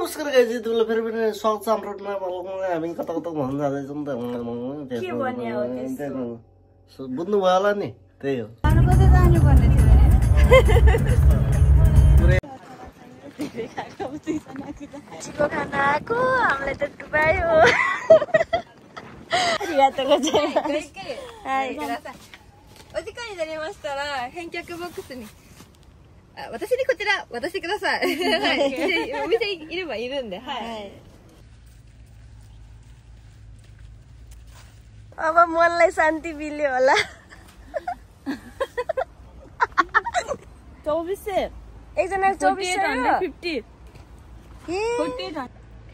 नमस्कार गाइज तिमीले फेरि पनि स्वागत छ हाम्रो हामी कता कता भन्न जाँदैछौँ त बुझ्नु भयो होला नि त्यही हो चिको खाना आएको हामीलाई त डुबायो अब मनलाई शान्ति मिल्यो होला 2400 एकजना 2450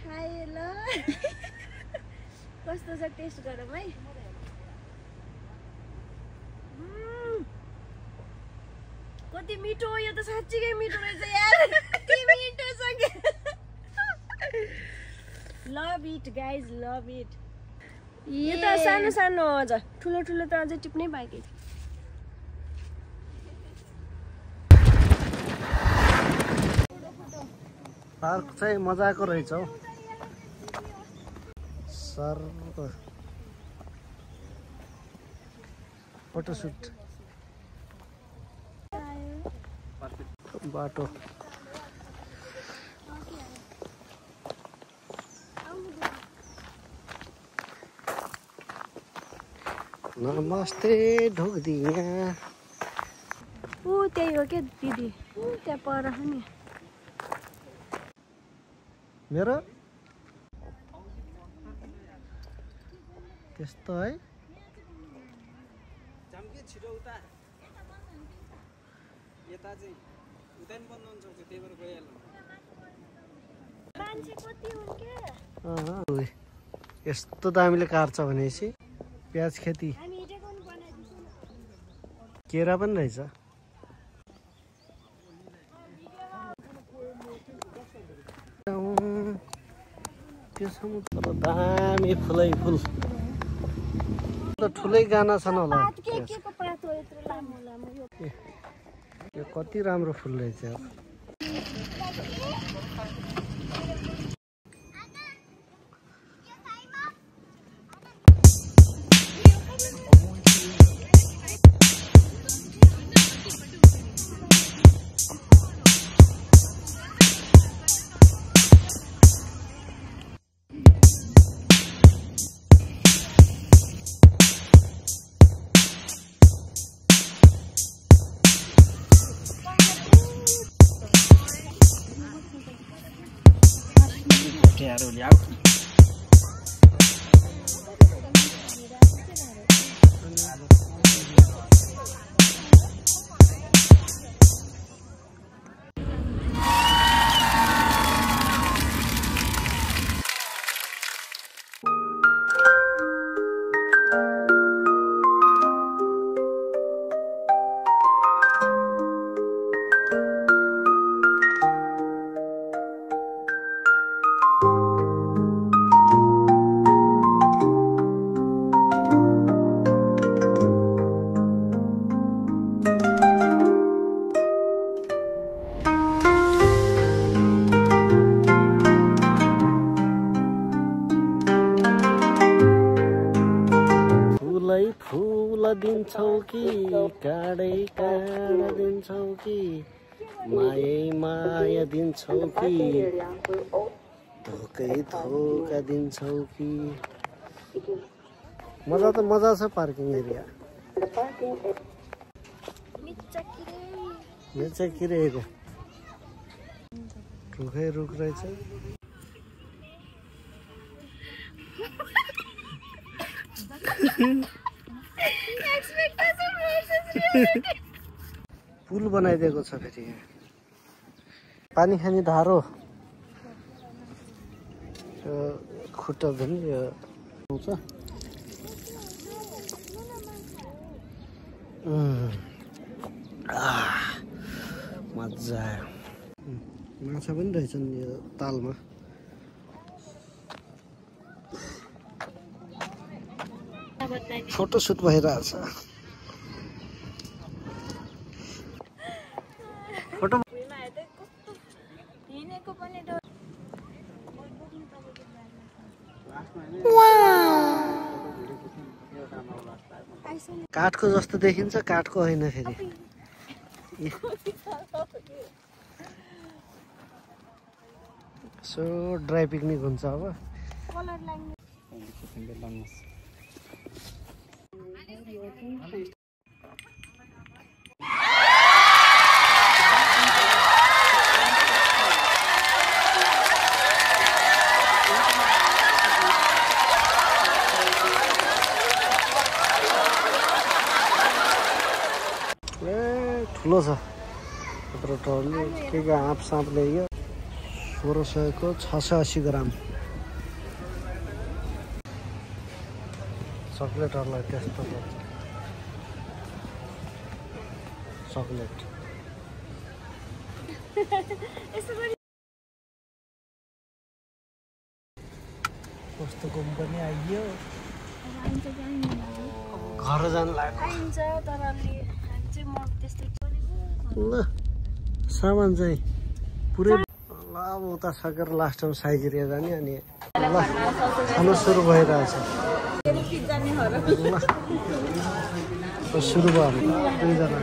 खाए ल कस्तो छ टेस्ट गरौँ है कति मिठो यो त साच्चै मिठो रहेछ यार के मिठो छ के love it guys love it यो त सानो सानो हो अझ ठुलो ठुलो त अझै टिप्नै बाँकी पार्क चाहिँ मजाको रहेछ हौ सर फोटोसुट बाटो नमस्ते ढोगदिया ऊ त्यही हो क्या दिदी ऊ त्यहाँ पर नि मेरो त्यस्तो है झम्के छिटो उता यता चाहिँ उता नि बन्द हुन्छ त्यही भएर गइहाल्नु मान्छे कति हुन् के यस्तो दामीले काट्छ भनेपछि प्याज खेती केरा पनि रहेछ दामी फुलै फुल ठुलै गाना छन् होला यो कति राम्रो फुल रहेछ दिन्छौ कि काँडै काँडा दिन्छौ कि मायै माया दिन्छौ कि धोकै धोका दिन्छौ कि मजा त मजा छ पार्किङ एरिया मिर्चाकिरेको रुखै रुख रहेछ पुल बनाइदिएको छ फेरि पानी खाने धारो खुट्टा पनि आउँछ मजा आयो माछा पनि रहेछन् यो तालमा फोटोसुट भइरहेछ फोटो काठको जस्तो देखिन्छ, काठको होइन फेरि। सो ड्राई पिकनिक हुन्छ अब। ठुलो छ यत्रो टरले के आँप साँप ल्याइयो। 1600 को 680 ग्राम चक्लेटहरूलाई त्यस्तो गर्छ। चक्लेट कस्तो कम्पनी आइयो। घर जानु लाग्यो। ल सामान चाहिँ पुरै ल अब उता सकेर लास्टमा साइजेरिया जाने अनि ल खानु सुरु भइरहेछ। ल सुरु भयो दुईजना।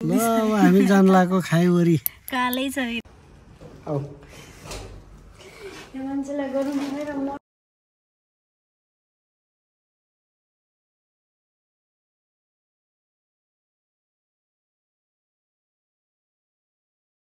ल अब हामी जान लागेको खाइवरी। कालै छ आऊ यो मान्छेलाई गरौँ